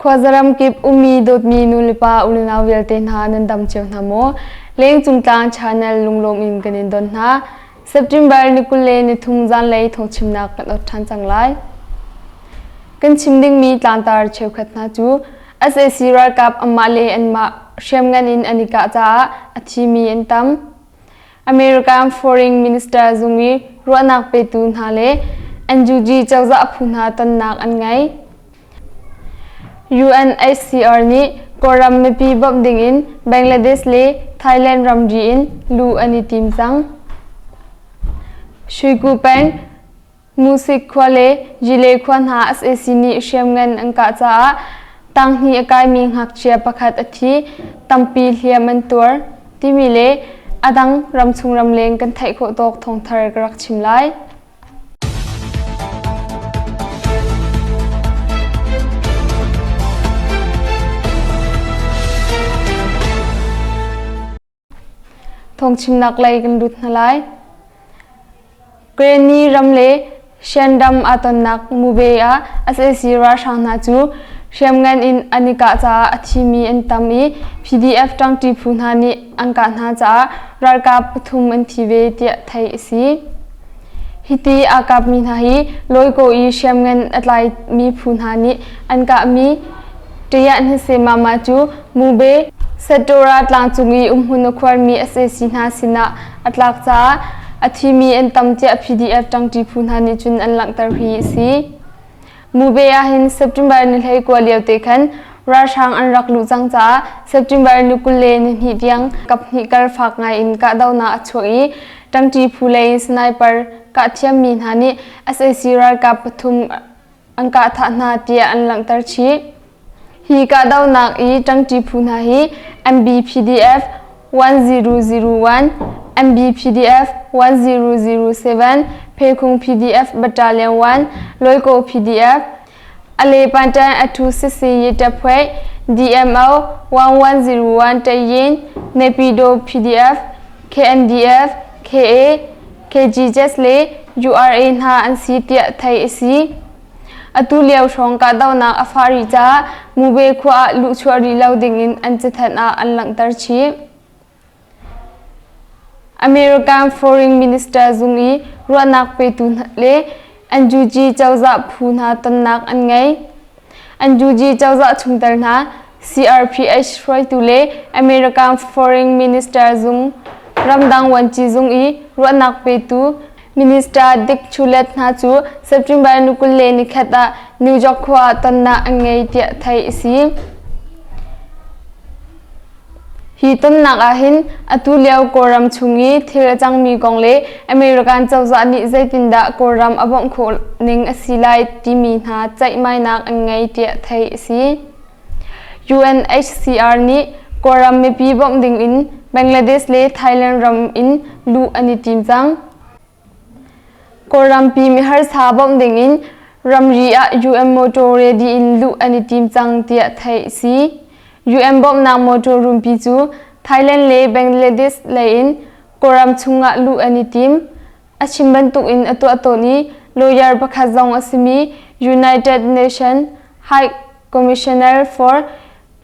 Khuazaram kip ummi dawtmi nulepa unau vialte hna nan dam cio hna maw? Lengcung Tlang Channel lunglawm in kan in don hna. September ni 23 zanlei thawngchimnak kan ot ṭhan cang lai. Kan chim dingmi tlangtar cheukhat hna cu SAC ralkap anmah le anmah hriamngan in an i kah caah a thimi an tam. American Foreign Minister zung i ruahnak petu hna le NUG cozah phu hna tonnak an ngei. UNHCR nih Kawlram mipi bawmh dingin Bangladesh le Thailand ramri in luh an i tim cang. Shuiku peng Musik khua le Jile khua hna sac nih hriamngan an kah caah tanghnih a kaimi ngakchia pakhat a thi, tampi hliam an tuar timi le a dang ramchung ramleng kan theih khawh tawk thawngthar ka rak chim lai. Thawngchimnak lei kan lut hna lai. Karenni ram le Shan ram aa tonnak Mube ah sac ralhrang hna cu hriamngan in an i kah caah a thimi an tam i PDF ṭangṭi phu hna nih an kah hna caah ralkap pathum an thi ve tiah theih a si. Hiti aa kapmi hna hi Lawikaw i hriamngan a tlaimi phu hna nih an kahmi Ṭiah Hnase Mama cu Mube Satora tlangcung i umhmun a khuarmi sac hna sinah a tlak caah a thimi an tam tiah PDF ṭangṭi phu hna nih cun an langhter hi a si. Mube ahhin September ni 19 lio te khan ralhrang an rak luh cang caah September ni 22 tiang kaphnih kar fak ngai in kahdohnak a chuak i ṭangṭi phu lei in sniper kah thiammi hna nih sac ralkap pathum an kahthah hna tiah an langhter chih. Hi kahdohnak i ṭangṭi phu hna hi MBPDF 1001, MBPDF 1007, Phekhung PDF Battalion 1, Loikaw PDF, Ale Pantan Athu Sisi Yitaphuai, DMO 1101 Tayin, Naypyidaw PDF, KNDF, KA, KGJS le URA hna an si tiah theih a si. Atu lio hrawng kahdohnak a fah rih caah Mube khua ah luhchuah rih lo dingin an cathanh ah an langhter chih. American Foreign Minister zung i ruahnak petu le NUG cozah phu hna tonnak an ngei. NUG cozah chungtel hna CRPH hruaitu le American Foreign Minister zung ramdang vuanci zung i ruahnak petu Minister Dick Chulet hna cu September ni 21 ah New York khua ah tonnak an ngei tiah theih a si. Hi tonnak ahhin atu lio Kawlram chung i thil a cangmi kong le American cozah nih zeitindah Kawlram a bawmh khawh ning a si lai timi hna ceihmainak an ngei tiah theih a si. UNHCR nih Kawlram mipi bawmh dingin Bangladesh le Thailand ram in luh an i tim cang. Kawlrampi miharsa bawmh dingin ramri ah UN motor ready in luh an i tim cang tiah theih a si. UN bawmhnak motor rumpi cu Thailand le Bangladesh lei in Kawlram chungah luh an i tim. A chim bantukin a tuah tawn i lawyer pakhat zong a simi United Nations High Commissioner for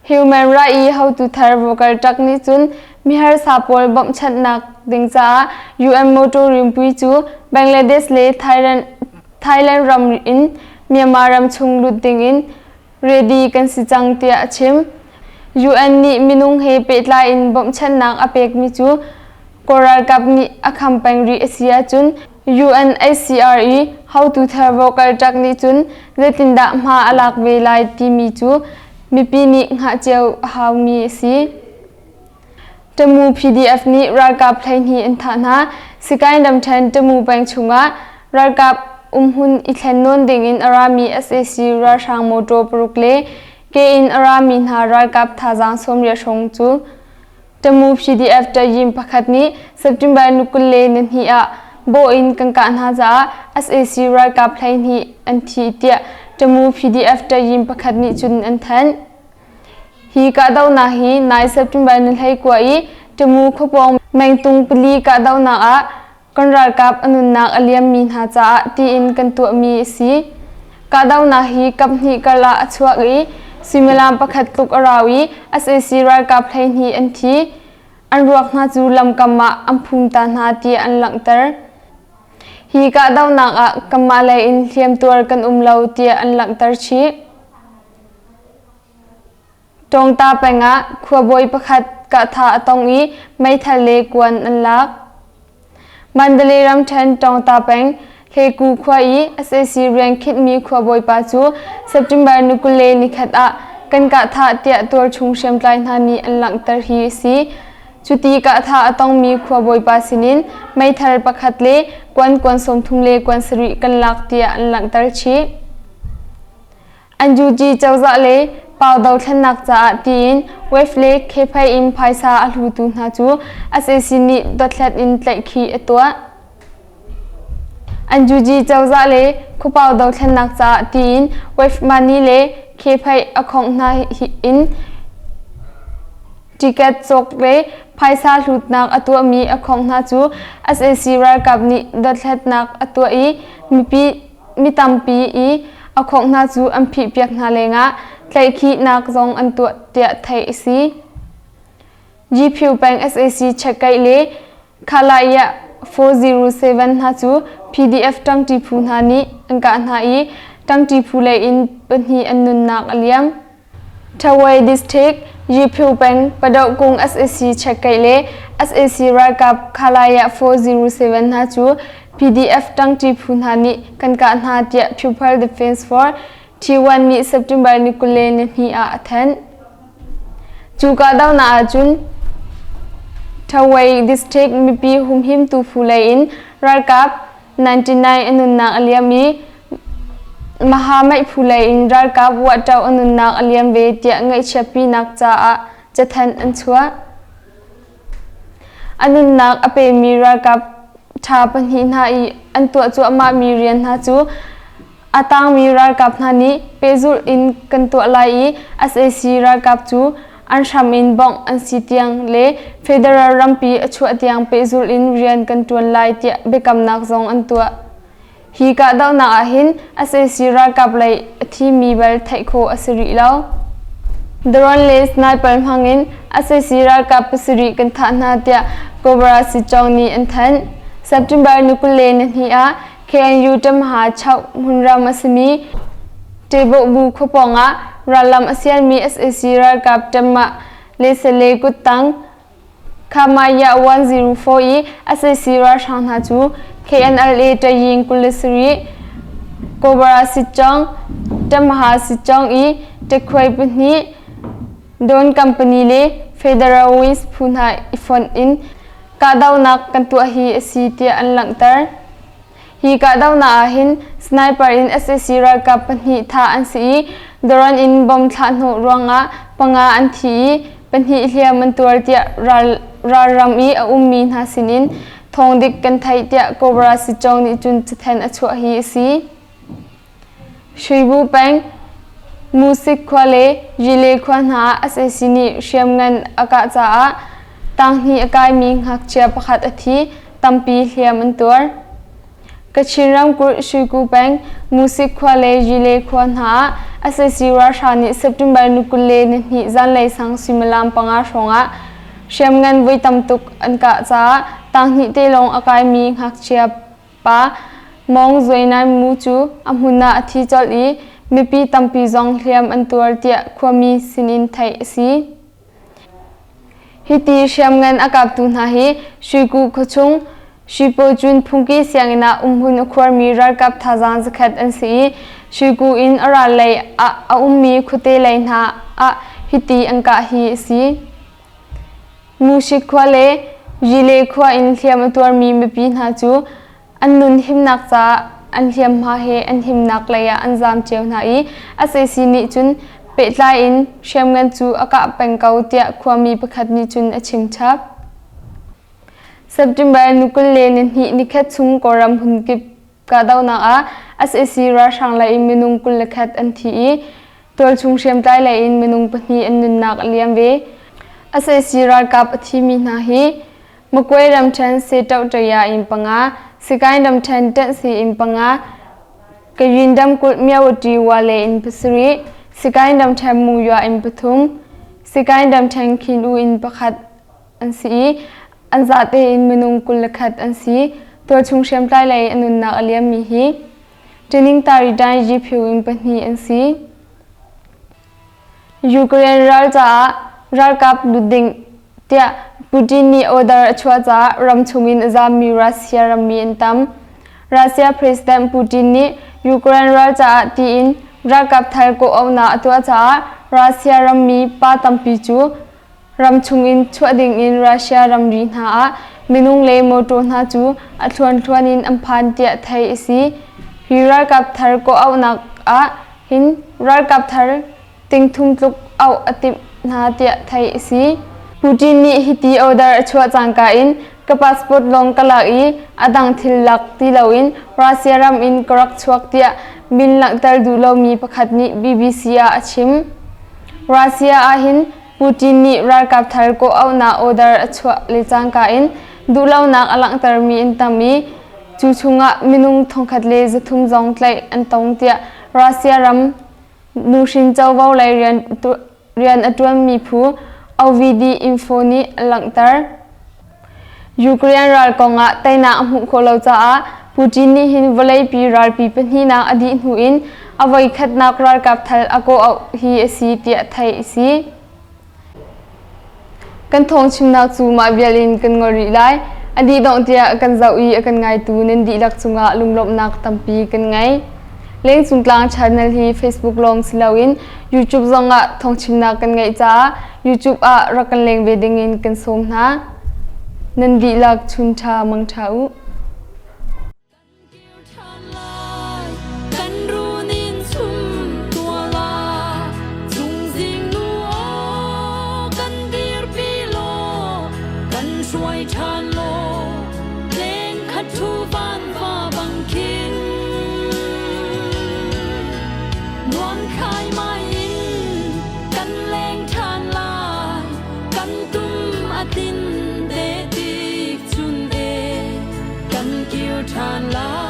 Human Rights i hotu thar Volker Turk nih cun miharsa pawl bawmhchanhnak ding caah UN motor rinpui cu Bangladesh le Thailand ram in Myanmar ram chung lut dingin ready kan si cang tiah a chim. UN nih minung he pehtlai in bawmhchanhnak a pekmi cu Kawl ralkap nih a kham peng rih a si ahcun UNHCR i hotu thar Volker Turk nih cun zeitindah hma a lak ve lai timi cu mipi nih hngah cio a haumi a si. Tamu PDF nih ralkap 12 an thah hna. Sikain ramṭhen Tamu peng chungah ralkap umhmun i thlen nawn dingin a rami sac ralhrang motor paruk le ke in a rami hna ralkap thazaang 80 hrawng cu Tamu PDF ṭayin pakhat nih September ni 22 ah bawh in kan kah hna caah sac ralkap 12 an thi tiah Tamu PDF ṭayin pakhat nih cun an thanh. Hi kahdohnak hi nai September ni 19 i Tamu khuapawng mengtung pali kahdohnak ah kan ralkap a nunnak a liammi hna caah tiin kan tuahmi a si. Kahdohnak hi kaphnih karlah a chuak i Suimilam pakhat tluk a rau i sac ralkap 12 an thi. An ruak hna cu lamkam ah an phum ta hna tiah an langhter. Hi kahdohnak ah kanmah lei in hliamtuar kan um lo tiah an langhter chih. Tawngta peng ah khuabawi pakhat kahthah a tong i meithal le kuan an lak. Mandalay ramṭhen Tawngta peng Hleku khua i sac rian khinhmi khuabawipa cu September ni 21 ah kan kahthah tiah tualchung hriamtlai hna nih an langhter hi a si. Cuti kahthah a tongmi khuabawipa sinin meithal pakhat le kuan kuan 30 le kuan sarih kan lak tiah an langhter chih. NUG cozah le Pau dothlennak caah tiin Wave le Khephei in phaisa a hlutu hna cu sac nih dothlat in tlaihkhih a tuah. NUG cozah le Khuapau dothlennak caah tiin Wave money le Khephei a khongh hna in ticket cawk le phaisa hlutnak a tuahmi a khongh hna cu sac ralkap nih dothlatnak a tuah i mipi mi tampi i a khawngh hna cu an phihpiak hna lengah tlaihkhihnak zong an tuah tiah theih a si. Gphu peng sac chekkeih le Khalaiah 407 hna cu PDF ṭangṭi phu hna nih an kah hna i ṭangṭi phu lei in pahnih an nunnak a liam. Thawei District, Yiphu peng, Padohkung sac chekkeih le sac ralkap Khalaya 407 hna cu PDF ṭangṭi phu hna nih kan kah hna tiah People Defense Force T1 nih September ni 22 ah a thanh. Cu kahdohnak ahcun Thawei District mipi humhimtu phu lei in ralkap 99 a nunnak a liam i Maha phu lei in ralkap Wahṭo a nunnak a liam ve tiah ngaihchiatpinak caah cathanh an chuah. A nunnak a pemi ralkap ṭha pahnih hna i an tuah cuahmahmi rian hna cu a tangmi ralkap hna nih pehzulh in kan tuah lai i sac ralkap cu an hram in bawngh an si tiang le federal rampi a chuah tiang pehzulh in rian kan ṭuan lai tiah biakamnak zong an tuah. Hi kahdohnak ah hin sac ralkap lei a thimi bal theih khawh a si rih lo. Drone le sniper hmangin sac ralkap pasarih kan thah hna tiah Cobra Sichong nih an thanh. September ni 22 ah KNU ṭamha chauh hmunram a simi Ṭebohbu khua pawngah rallam a sialmi sac ralkap ṭamah le sale kuttang Khamaya 104 i sac ralhrang hna cu KNLA Tayin 27, Kobra Sichong, Tamaha Sichong i Tekhuai pahnih, Don Company le Federal Wings phu hna i fonh in kahdohnak kan tuah hi a si tiah an langhter. Hi kahdohnak ah hin sniper in sac ralkap pahnih thah an si i drone in bomb thlahhnawh ruangah panga an thi i pahnih hliam an tuar tiah ralram i a ummi hna sinin thawngdik kan theih tiah Cobra Sichong nih cun cathanh a chuah hi a si. Shuibu peng, Musik khua le Yile khua hna ah sac nih hriamngan a kah caah tanghnih a kaimi ngakchia pakhat a thi, tampi hliam an tuar. Kachin ramkulh Shuiku peng, Musik khua le Yile khua hna ah sac ralhrang nih September ni 22 zanlei sang suimilam panga hrawngah hriamngan voi tam tuk an kah caah tanghnih te lawng a kaimi ngakchia Pa Mawng Zuai Mu cu a hmun ah a thi colh i mipi tampi zong hliam an tuar tiah khuami sinin theih a si. Hiti hriamngan a kaptu hna hi Shuiku khuachung Shipocun phungki sianginn ah umhmun a khuarmi ralkap thazaang zakhat an si i Shuiku in a ral lei ah a ummi khuate lei hna ah hiti an kah hi a si. Mushi khua le Yile khua in hliam a tuarmi mipi hna cu an nun himnak caah an hliamhma he an himnak lei ah an zaam cio hna i sac nih cun pehtlai in hriamngan cu a kah peng ko tiah khuami pakhat nih cun a chim chap. September ni 22 nikhat chung Kawlram hmunkip kahdohnak ah sac ralhrang lei in minung 21 an thi i tualchung hriamtlai lei in minung pahnih an nunnak a liam ve. Sac ralkap a thimi hna hi Makwe ramṭhen Setohtaya in panga, Sagaing ramṭhen Tanhsi in panga, Kayindam kulh Myawaddy Wale in pasarih, Sikaing ramṭhen Muyua in pathum, Sikaing ramṭhen Khin-U in pakhat an si i an zate in minung 21 an si. Tualchung hriamtlai lei a nunnak a liammi hi Ṭiningtari Dai Yiphu in pahnih an si. Ukraine ral caah ralkap lut ding tiah Putin nih order a chuah caah ram chungin a zammi Russia rammi an tam. Russia President Putin nih Ukraine ral caah tiin ralkap thar kawhauhnak a tuah caah Russia rammi pa tampi cu ram chungin chuah dingin Russia ramri hna ah minung le motor hna cu a thluanthluan in an phan tiah theih a si. Hi ralkap thar kawhauhnak ah hin ralkap thar tingthum tluk auh a timh hna tiah theih a si. Putin nih hiti order a chuah cangka in ka passport lawng ka lak i a dang thil lak ti loin Russia ram in ka rak chuak tiah min langhter duh lomi pakhat nih BBC ah a chim. Russia ah hin Putin nih ralkap thar kawhauhnak order a chuah le cangka in duhlonak a langhtermi an tam i cu chungah minung 1300 zong tlaih an tong tiah Russia ram nuhrin covo lei rian a ṭuanmi phu OVD Info nih a langhter. Ukraine ral kongah teinak a hmuh khawh lo caah Putin nih hin vawleipi ralpi pahnihnak a dih hnu in a voikhatnak ralkap thal a kawhauh hi a si tiah theih a si. Kan thawngchimnak cu mah vial in kan ngol rih lai. A dih dongh tiah kan zoh i a kan ngaitu nan dihlak cungah lunglawmhnak tampi kan ngei. Lengcung Tlang channel hi Facebook lawng si loin YouTube zongah thawngchimnak kan ngeih caah YouTube ah rak kan leng ve dingin kan sawm hna. Nan dihlak chun ṭha mang ṭha u. Kan runin chum tuala chungzing nu aw kan dirpi law kan hruai ṭhan law leng khat thu van va bang khin nuam khai mai in kan leng ṭhan lai kan tum a tin te tik chun e kan kir ṭhan lai.